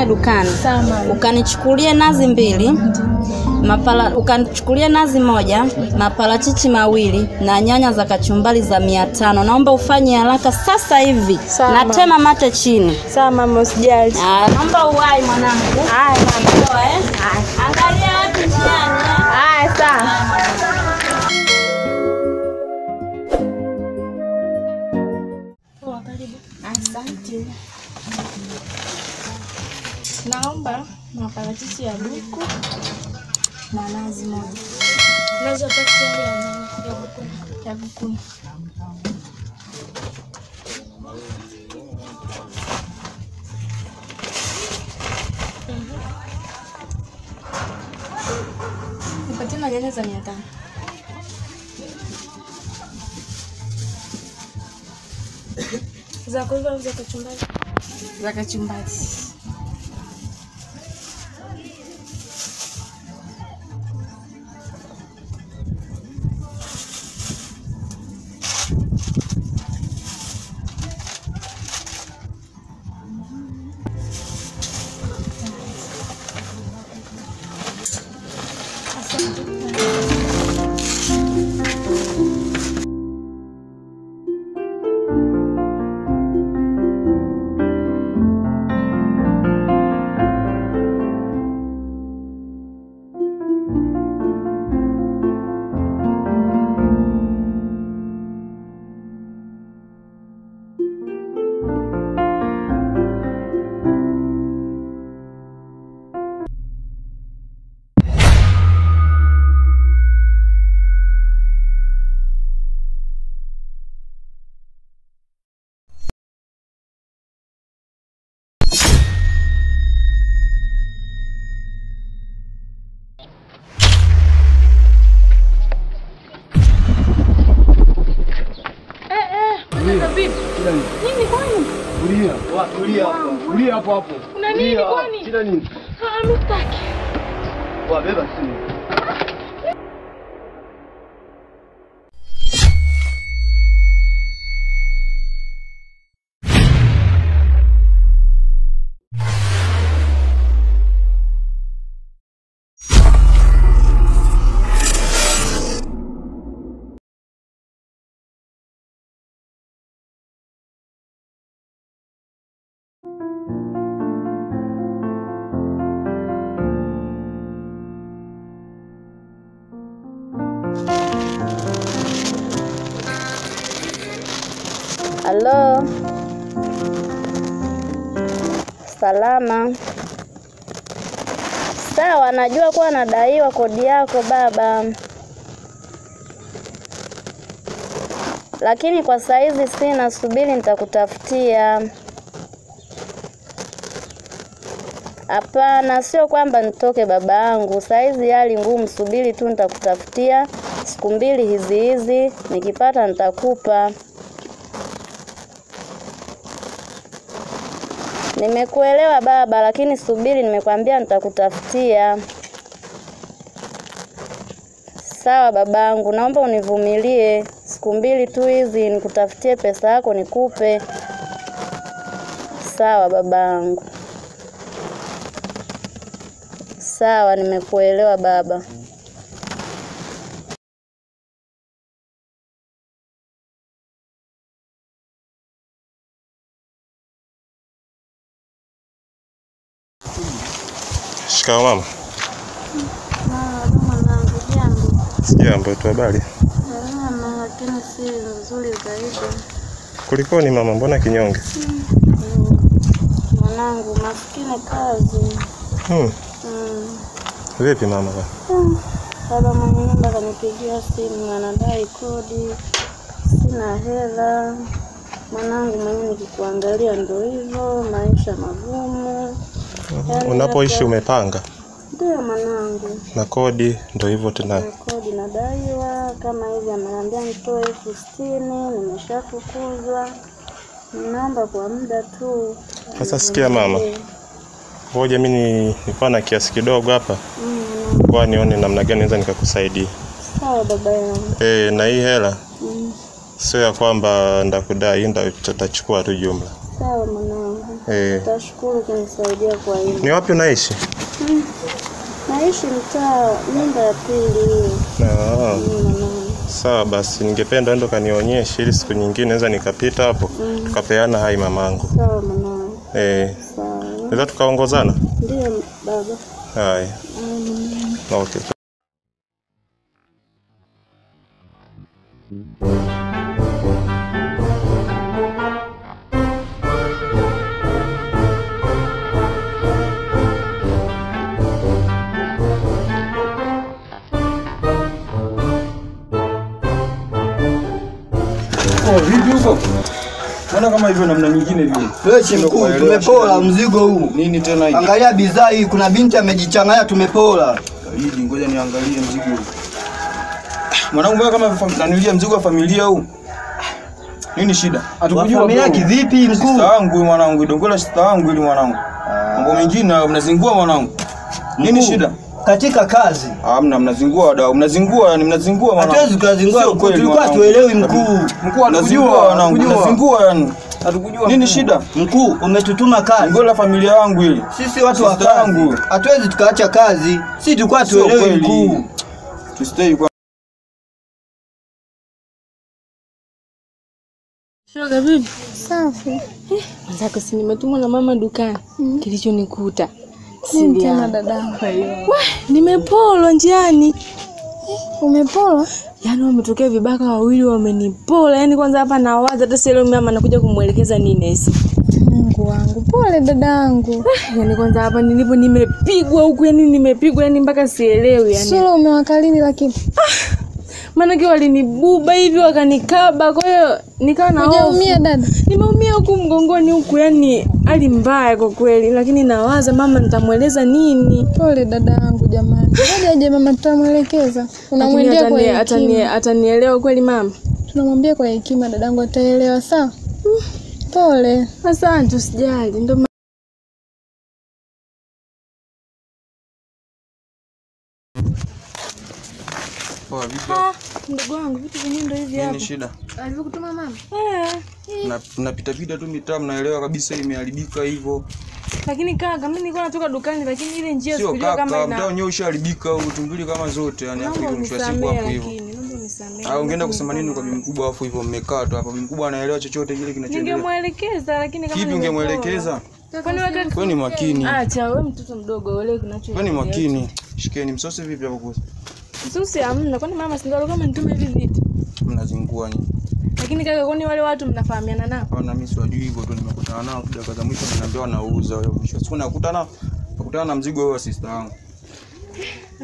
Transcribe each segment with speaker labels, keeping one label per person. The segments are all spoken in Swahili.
Speaker 1: pale dukani.
Speaker 2: Sawa mama.
Speaker 1: Ukanichukulie nazi 2, ukanichukulie nazi 1, maparachichi 2 na nyanya za kachumbari za 500. Naomba ufanye haraka sasa hivi. Natema mate chini.
Speaker 2: Sawa mama, usijali.
Speaker 1: Naomba uwai mwanangu.
Speaker 2: Haya mama.
Speaker 1: Poa eh? Angalia watu njiani.
Speaker 2: Haya sawa. Poa, karibu. Asante. Naomba maparachichi ya buku na nazi 1. Nazi ya pakiti ya buku. Nipatie na nyanya za 500. Za kuiva au za kachumbari? Za kachumbari. Nini kwani?
Speaker 3: Tulia hapo. Tulia hapo hapo.
Speaker 2: Una nini kwani?
Speaker 3: Shida nini?
Speaker 2: Mimi sitaki.
Speaker 3: Beba simu.
Speaker 1: Halo. Salama. Sawa, najua kuwa nadaiwa kodi yako baba. Lakini kwa saizi sina, subiri nitakutafutia. Hapana, sio kwamba nitoke babangu. Saizi hali ngumu, subiri tu nitakutafutia. Siku 2 hizi hizi, nikipata nitakupa. Nimekuelewa baba, lakini subiri, nimekwambia nitakutafutia. Sawa babangu, naomba univumilie siku 2 tu hizi nikutafutie pesa yako nikupe. Sawa babangu. Sawa, nimekuelewa baba.
Speaker 4: Shikamoo mama.
Speaker 1: Mama, jambo.
Speaker 4: Sijambo tu, habari?
Speaker 1: Mama, lakini si nzuri zaidi.
Speaker 4: Kulikoni mama, mbona kinyonge?
Speaker 1: Mwanangu, maskini kazi.
Speaker 4: Vipi mama?
Speaker 1: Baba mwenye nyumba kanipigia simu, anadai kodi. Sina hela. Mwanangu mwenyewe nikikuangalia ndio hivyo, maisha magumu.
Speaker 4: Unapoishi umepanga?
Speaker 1: Ndio mwanangu.
Speaker 4: Na kodi ndio hivyo tena.
Speaker 1: Na kodi nadaiwa, kama hivi ameniambia nitoe 60,000, nimeshafukuzwa. Naomba kwa muda tu.
Speaker 4: Sasa sikia mama. Ngoja mimi nilikuwa na kiasi kidogo hapa. Kwa nione namna gani naweza nikakusaidia.
Speaker 1: Sawa baba yangu.
Speaker 4: Na hii hela. Sio ya kwamba ndakudai, nitachukua tu jumla.
Speaker 1: Sawa mwanangu. Tashukuru kunisaidia kwa hilo.
Speaker 4: Ni wapi unaishi?
Speaker 1: Naishi mtaa nyumba ya pili.
Speaker 4: Sawa basi, ningependa ndo kanionyeshe ili siku nyingine naweza nikapita hapo tukapeana hai mamangu.
Speaker 1: Sawa mwanangu. Sawa.
Speaker 4: Naweza tukaongozana?
Speaker 1: Ndio baba.
Speaker 4: Haya. Okay.
Speaker 3: Vipi huko? Mbona kama hivyo namna nyingine vile?
Speaker 5: Fresh mkuu, tumepola mzigo huu.
Speaker 3: Nini tena hii?
Speaker 5: Angalia bidhaa hii, kuna binti amejichanganya, tumepola.
Speaker 3: Hii ngoja niangalie mzigo huu. Mwanangu mbona kama nanilia mzigo wa familia huu? Nini shida?
Speaker 5: Hatukujua familia kivipi mkuu?
Speaker 3: Sister wangu mwanangu, dongola sister wangu ili mwanangu. Mambo mengine mnazingua mwanangu. Nini shida?
Speaker 5: Katika kazi.
Speaker 3: Hamna, mnazingua wadau, mnazingua yani mnazingua mwanangu.
Speaker 5: Hatuwezi kuzingua, tulikuwa tuelewi mkuu.
Speaker 3: Mkuu anakujua mwanangu, mnazingua yani. Hatukujua. Nini shida?
Speaker 5: Mkuu, umetutuma kazi.
Speaker 3: Ngola familia yangu ile.
Speaker 5: Sisi watu wa kazi. Hatuwezi tukaacha kazi. Sisi tulikuwa tuelewi mkuu.
Speaker 3: Tustay kwa
Speaker 2: Shoga vipi? Safi. Mwenzako si nimetumwa na mama dukani. Kilichonikuta. Nini tena dadangu? Wah, nimepolwa njiani. Umepolwa? Yaani wametokea vibaka wawili wamenipola. Yaani kwanza hapa nawaza hata sio mama anakuja kumuelekeza nini hisi. Mungu wangu, pole dadangu. Yaani kwanza hapa nilipo nimepigwa huku, yani nimepigwa yani mpaka sielewi yani. Sura umewakalini lakini. Maana walinibuba hivi wakanikaba, kwa hiyo nikawa na hofu. Hujaumia dada? Nimeumia huku mgongoni huku, yani hali mbaya kwa kweli, lakini nawaza mama nitamueleza nini? Pole dada yangu jamani. Ngoja aje mama tutamuelekeza. Unamwendea kwa hekima. Atanielewa kweli mama? Tunamwambia kwa hekima dadangu ataelewa sawa? Pole. Asante usijali. Ndio mdogo wangu vitu vyenyewe ndio hivi hapa.
Speaker 3: Nini shida?
Speaker 2: Alivyokutuma mama?
Speaker 3: Napita pita tu mitaa mnaelewa kabisa imeharibika hivyo.
Speaker 2: Lakini kaka mimi nilikuwa natoka dukani lakini ile njia sikujua kama ina.
Speaker 3: Sio kaka, mtaa wenyewe ushaharibika au tumbili kama zote yani hapo mwisho wa siku hapo hivyo.
Speaker 2: Naomba unisamehe.
Speaker 3: Au ungeenda kusema nini kwa bibi mkubwa afu hivyo mmekaa tu hapa. Bibi mkubwa anaelewa chochote kile kinachoendelea.
Speaker 2: Ningemuelekeza lakini kama
Speaker 3: kipi ungemuelekeza?
Speaker 2: Kwani wewe
Speaker 3: Kwani ni makini.
Speaker 2: Acha wewe mtoto mdogo uelewe kinachoendelea.
Speaker 3: Kwani makini. Shikeni msosi vipi hapo kuhusu?
Speaker 2: Msosi hamna, kwani mama si ndio kama nitume hivi vitu?
Speaker 3: Mnazingua nyinyi.
Speaker 2: Lakini kaka kwani wale watu mnafahamiana nao?
Speaker 3: Hapana mimi siwajui hivyo tu nimekutana nao dakika za mwisho nimeambiwa wanauza wao mwisho. Siku nakutana na mzigo wa sister wangu.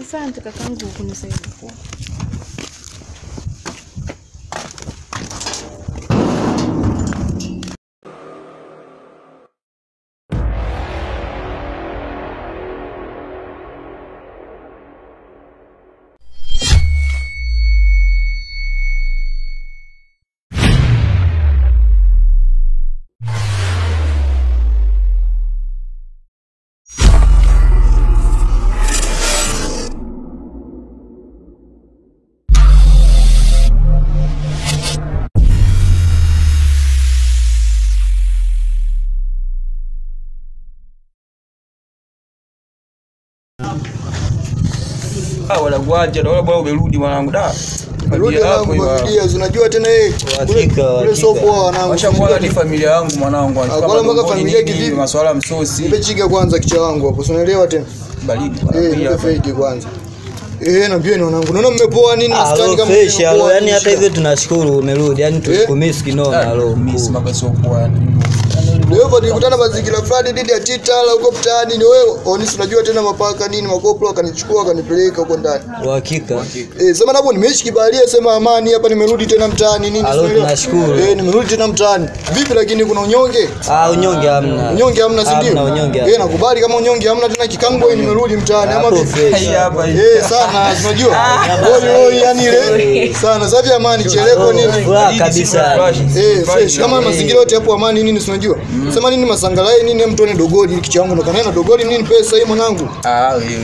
Speaker 2: Asante kakaangu kunisaidia.
Speaker 3: Wala gwaja wala bwana umerudi mwanangu da.
Speaker 6: Rudi mwanangu familia, unajua tena yeye. Kule soko wanangu.
Speaker 3: Washakuwa ni familia yangu mwanangu.
Speaker 6: Kwa mpaka familia kivipi?
Speaker 3: Masuala msosi.
Speaker 6: Nipe chiga kwanza kicha wangu hapo. Unaelewa tena?
Speaker 3: Baridi.
Speaker 6: Nipe fake kwanza. Naambia ni wanangu. Naona mmepoa nini maskani kama
Speaker 5: fresh alo, yani hata hivyo tunashukuru umerudi. Yani tulikumiss kinoma alo.
Speaker 3: Miss mambo sio poa yani.
Speaker 6: Leo nilikutana mazingira fulani didi ya Titala huko mtaani ni wewe. Onisi unajua tena mapaka nini makoplo akanichukua akanipeleka huko ndani.
Speaker 5: Uhakika.
Speaker 6: Sema napo nimeishi kibaharia sema amani hapa nimerudi tena mtaani nini.
Speaker 5: Alo tunashukuru.
Speaker 6: Nimerudi tena mtaani. Vipi lakini kuna unyonge?
Speaker 5: Unyonge hamna.
Speaker 6: Unyonge hamna si ndio?
Speaker 5: Hamna unyonge.
Speaker 6: Nakubali kama unyonge hamna tena kikango nimerudi mtaani ama vipi?
Speaker 3: Hapa
Speaker 6: sana unajua. Oi yani ile sana. Safi amani cheleko nini?
Speaker 5: Furaha kabisa.
Speaker 6: Fresh kama mazingira yote hapo amani nini unajua. Sema nini masangalai nini mtu ni dogoli kicha wangu ndo kana dogoli nini pesa hii mwanangu.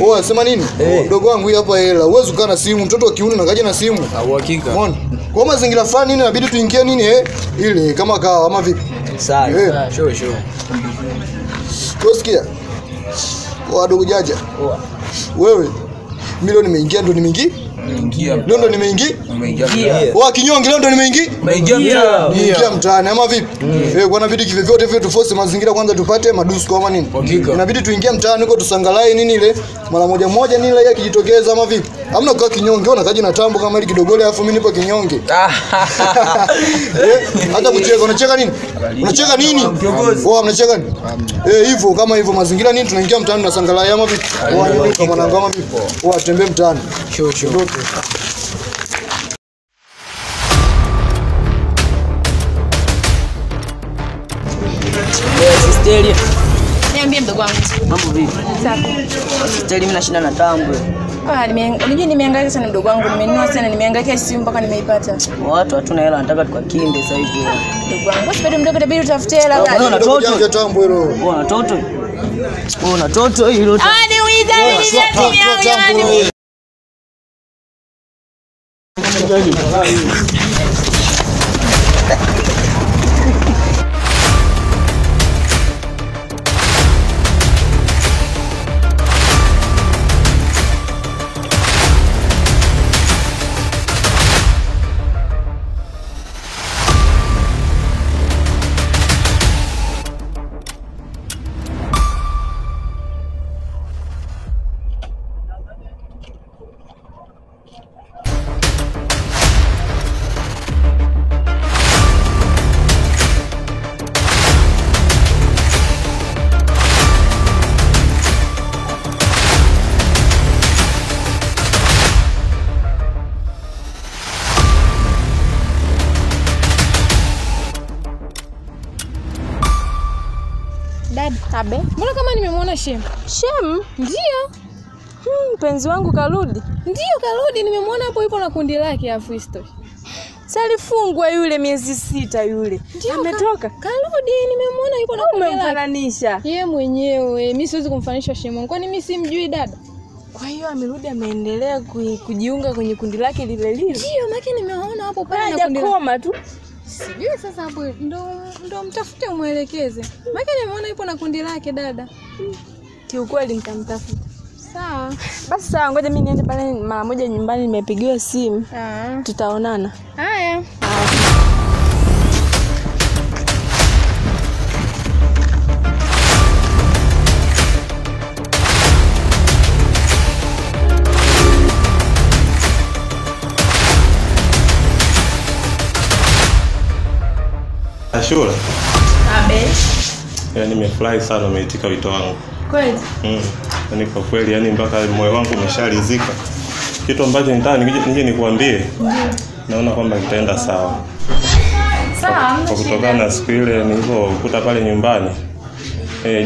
Speaker 6: Oa sema nini? Mdogo wangu hii hapa hela. Uwezo kukaa na simu mtoto wa kiume na kaja na simu.
Speaker 3: Uhakika.
Speaker 6: Umeona? Kwa mazingira fulani nini inabidi tuingie nini ile kama kawa ama vipi?
Speaker 5: Sawa.
Speaker 6: Sure. Unasikia? Wadogo jaja. Wewe mimi leo nimeingia ndo nimeingia?
Speaker 3: Nimeingia.
Speaker 6: Leo ndo nimeingia?
Speaker 3: Nimeingia.
Speaker 6: Wa kinyonge leo ndo nimeingia?
Speaker 3: Nimeingia mtaani.
Speaker 6: Nimeingia mtaani ama vipi? Kwa inabidi kivyovyote vile tuforce mazingira kwanza tupate madusko ama nini? Inabidi tuingie mtaani huko tusangalai nini ile mara moja moja nini ile yakijitokeza ama vipi? Hamna kukaa kinyonge, ona kaji na tambo kama ile kidogole alafu mimi nipo kinyonge. Hata kucheka unacheka nini? Unacheka nini? Wao mnacheka nini? Hivyo kama hivyo mazingira nini tunaingia mtaani na sangalai ama vipi? Wao ni kama mwanangu ama vipi? Wao tembee mtaani.
Speaker 3: Sure sure.
Speaker 7: Sisteri.
Speaker 2: Niambie mdogo wangu.
Speaker 7: Mambo vipi?
Speaker 2: Safi.
Speaker 7: Sisteri mimi nashinda na tambwe.
Speaker 2: Unajua nimehangaika sana mdogo wangu, nimenunua sana, nimehangaika simu mpaka nimeipata.
Speaker 7: Watu hatuna hela, nataka tukakinde sasa hivi.
Speaker 2: Mdogo wangu, basi bado mdogo itabidi utafute hela bado.
Speaker 7: Wewe una toto?
Speaker 6: Tambwe hilo.
Speaker 7: Wewe una toto? Wewe una toto hilo.
Speaker 2: Ni wiza ni. Abe, mbona kama nimemuona Shem? Shem? Ndio. Mpenzi wangu karudi. Ndio karudi, nimemuona hapo yupo na kundi lake afu isitoshe. Salifungwa yule miezi 6 yule. Ndio, ametoka. Karudi, nimemuona yupo na kundi lake. Umemfananisha? Yeye mwenyewe, mimi siwezi kumfananisha Shem. Kwani mimi simjui dada? Kwa hiyo amerudi ameendelea kujiunga kwenye kundi lake lile lile. Ndio, maana nimeona hapo pale na kundi. Hajakoma tu. Sijui sasa hapo ndo mtafute umuelekeze. Maana nimeona yupo na kundi lake dada. Kiukweli nitamtafuta. Sawa. Basi sawa, ngoja mimi niende pale mara moja nyumbani, nimepigiwa simu. Tutaonana. Haya.
Speaker 4: Ashura.
Speaker 2: Abe.
Speaker 4: Yaani nimefurahi sana umeitika wito wangu.
Speaker 2: Kweli?
Speaker 4: Yaani kwa kweli yaani mpaka moyo wangu umeshalizika. Kitu ambacho nitaka nije nikuambie. Naona kwamba kitaenda sawa.
Speaker 2: Sawa.
Speaker 4: Kwa kutokana na siku ile nilipokuta pale nyumbani.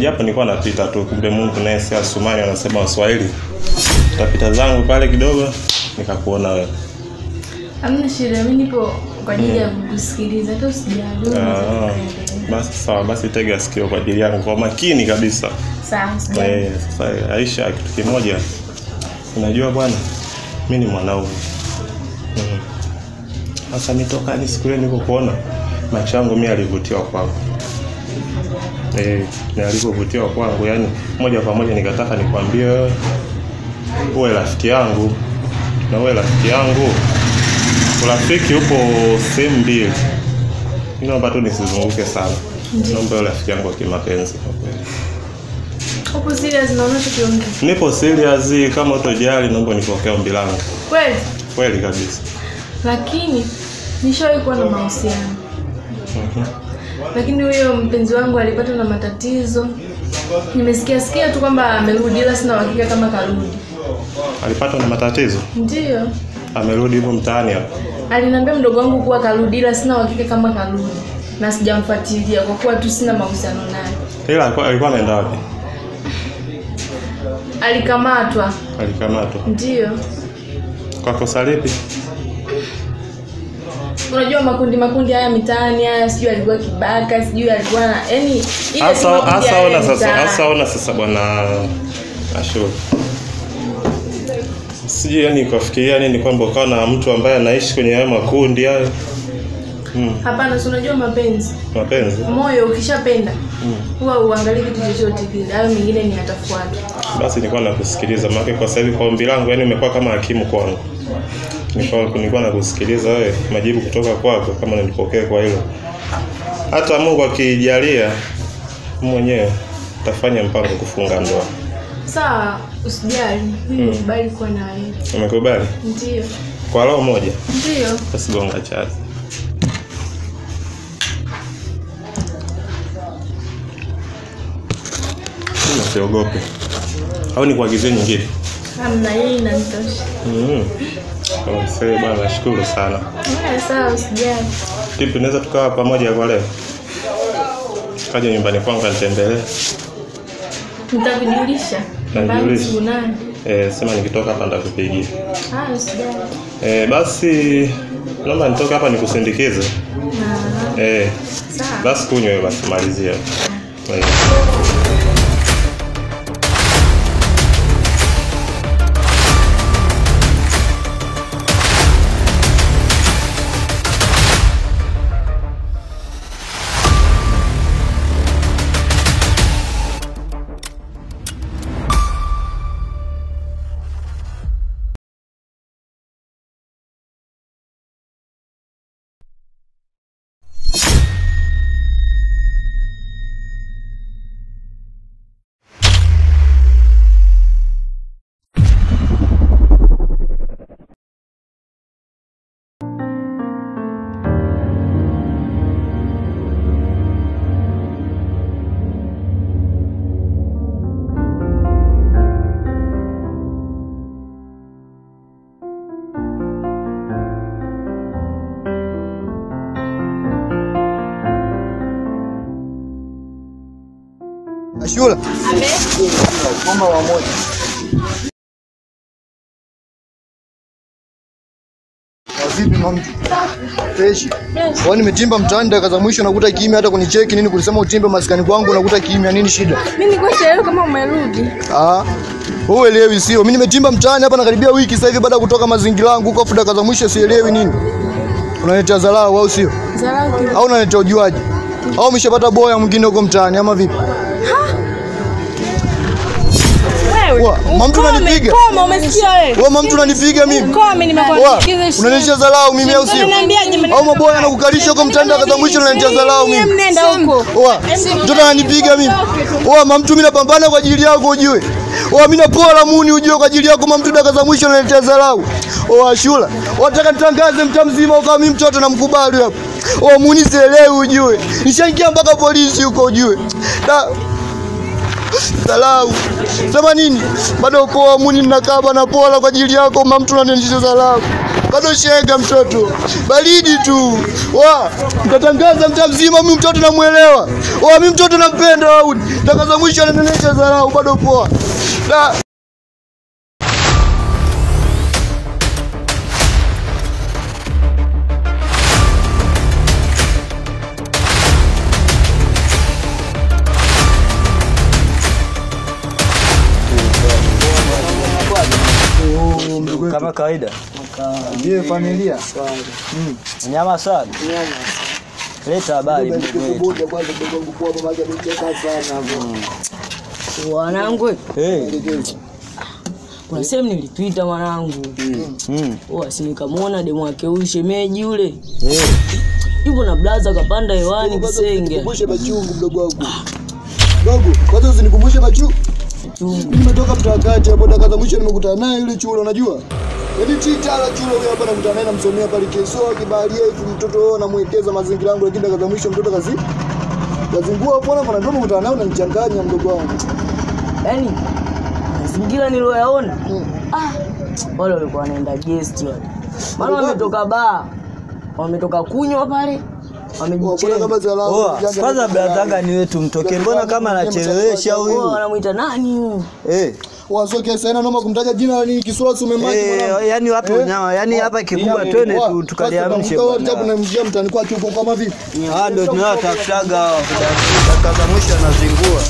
Speaker 4: Japo nilikuwa napita tu, kumbe Mungu naye si Asumani wanasema Waswahili. Tapita zangu pale kidogo nikakuona wewe.
Speaker 2: Hamna shida, mimi nipo kwa ajili ya kukusikiliza tu, usijali.
Speaker 4: Basi sawa, basi tega sikio kwa ajili yangu kwa makini kabisa.
Speaker 2: Sawa.
Speaker 4: Sasa Aisha, kitu kimoja. Unajua bwana, mimi ni mwanaume. Sasa nitoka ni siku ile nilipokuona, macho yangu mimi yalivutiwa kwako. Na yalipovutiwa kwangu, yani moja kwa moja nikataka nikwambie wewe uwe rafiki yangu. Na uwe rafiki yangu. Urafiki upo sehemu mbili. Naomba tu nisizunguke sana. Naomba uwe rafiki yangu wa kimapenzi kwa kweli.
Speaker 2: Upo serious na unachokiongea?
Speaker 4: Nipo serious, kama utojali naomba nipokee ombi langu.
Speaker 2: Kweli?
Speaker 4: Kweli kabisa.
Speaker 2: Lakini nishawahi kuwa na mahusiano. Lakini huyo mpenzi wangu alipata na matatizo. Nimesikia sikia tu kwamba amerudi, ila sina uhakika kama karudi.
Speaker 4: Alipata na matatizo?
Speaker 2: Ndio.
Speaker 4: Amerudi yupo mtaani hapo.
Speaker 2: Aliniambia mdogo wangu kuwa karudi, ila sina uhakika kama karudi. Na sijamfuatilia kwa kuwa tu sina mahusiano naye.
Speaker 4: Ila alikuwa anaenda wapi?
Speaker 2: Alikamatwa.
Speaker 4: Alikamatwa.
Speaker 2: Ndio.
Speaker 4: Kwa kosa lipi?
Speaker 2: Unajua makundi haya mitaani haya, sijui alikuwa kibaka, sijui alikuwa yani ile
Speaker 4: Asa ona sasa bwana Ashura. Sijui yani ukafikiria nini kwamba ukawa na mtu ambaye anaishi kwenye haya makundi hayo.
Speaker 2: Hapana, si unajua mapenzi.
Speaker 4: Mapenzi?
Speaker 2: Moyo ukishapenda huwa uangalie kitu chochote kile. Hayo mengine ni yatafuata.
Speaker 4: Basi nilikuwa nakusikiliza maana kwa sasa hivi kwa ombi langu yani umekuwa kama hakimu kwangu. Nilikuwa nakusikiliza wewe, majibu kutoka kwako kama nilipokea kwa hilo. Hata Mungu akijalia mwenyewe tafanya mpango kufunga ndoa.
Speaker 2: Sawa, usijali. Mimi nimekubali kuwa na wewe.
Speaker 4: Umekubali?
Speaker 2: Ndio.
Speaker 4: Kwa roho moja?
Speaker 2: Ndio.
Speaker 4: Basi gonga chazi. Usiogope. Au nikuagizie nyingine?
Speaker 2: Hamna, hii inanitosha.
Speaker 4: Msee bwana, nashukuru sana.
Speaker 2: Sawa, usijali.
Speaker 4: Vipi, tunaweza tukawa pamoja kwa leo? Kaja nyumbani kwangu nitembelee.
Speaker 2: Nitakujulisha.
Speaker 4: Nitakujulisha. Sema nikitoka hapa nitakupigia.
Speaker 2: Ah, usijali.
Speaker 4: Basi naomba nitoke hapa nikusindikize.
Speaker 2: Sawa.
Speaker 4: Basi kunywa basi malizia.
Speaker 6: Ashura. Mama wa moja. Vipi mama? Fresh. Kwa nimetimba mtaani dakika za mwisho nakuta kimya, hata kunicheki nini kulisema utimbe maskani kwangu nakuta kimya, nini shida?
Speaker 2: Mimi nilikuwa sielewi kama umerudi.
Speaker 6: Ah. Wewe uelewi sio? Mimi nimetimba mtaani hapa nakaribia wiki sasa hivi baada kutoka mazingira yangu huko, afu dakika za mwisho sielewi nini. Unaniletea dharau au sio?
Speaker 2: Dharau.
Speaker 6: Au unaniletea ujuaji? Au umeshapata boya mwingine huko mtaani ama vipi?
Speaker 2: Wewe,
Speaker 6: mama mtu unanipiga.
Speaker 2: Koma, umesikia wewe?
Speaker 6: Wewe mama mtu unanipiga mimi.
Speaker 2: Koma, nimekuandikiza shida.
Speaker 6: Unaniletea dharau mimi au sio? Au maboya anakukalisha huko mtaani dakika za mwisho unaniletea dharau mimi.
Speaker 2: Mnenda huko.
Speaker 6: Mtoto ananipiga mimi. Wewe mama mtu mimi napambana kwa ajili yako ujue. Wewe mimi napola muni ujue kwa ajili yako mama mtu dakika za mwisho unaniletea dharau. Wewe Ashura, unataka nitangaze mtaa mzima kama mimi mtoto namkubali hapo. Wewe muni sielewi ujue. Nishaingia mpaka polisi huko ujue. Dharau. Sema nini? Bado poa muni ninakaba na pola kwa ajili yako mama mtu unanionyesha dharau. Bado shega mtoto. Baridi tu. Wa, mtatangaza mtaa mzima mimi mtoto namuelewa. Wa, mimi mtoto nampenda Daudi. Tangaza mwisho ananionyesha dharau bado poa. Da.
Speaker 5: Kama kawaida.
Speaker 6: Ndiye familia.
Speaker 5: Nyama sana. Leta habari mdogo wetu.
Speaker 7: Wanangu. Kuna sehemu nilipita mwanangu. Si nikamuona demu wake huyu shemeji yule. Yupo na blaza kapanda hewani kisenge.
Speaker 6: Nikumbushe bachungu mdogo wangu. Dogo, kwanza usinikumbushe bachungu. Nimetoka mtakati hapo dakika za mwisho nimekutana naye yule chulo unajua? Yaani tita la chulo huyo hapa nakutana naye namsomea pale kesho kibaharia hivi mtoto wao namuelekeza mazingira yangu lakini dakika za mwisho mtoto kazi kazingua hapo na ndio nimekutana naye unanichanganya mdogo wangu.
Speaker 7: Yaani mazingira niliyoyaona wale walikuwa wanaenda guest wale. Maana wametoka bar, wametoka kunywa pale.
Speaker 5: Kwanza brother ni wetu mtoke, mbona kama anachelewesha huyu?
Speaker 7: Wanamuita nani huyu?
Speaker 6: Wasoke sana noma kumtaja jina la nini kisura sumemaki mwanangu.
Speaker 5: Yaani wapi unyama? Yaani hapa kikubwa twende tukaliamshe bwana.
Speaker 6: Sababu tunamjia mtani kwake huko kama vipi?
Speaker 5: Ah, ndio tunayotafutaga dakika za mwisho anazingua.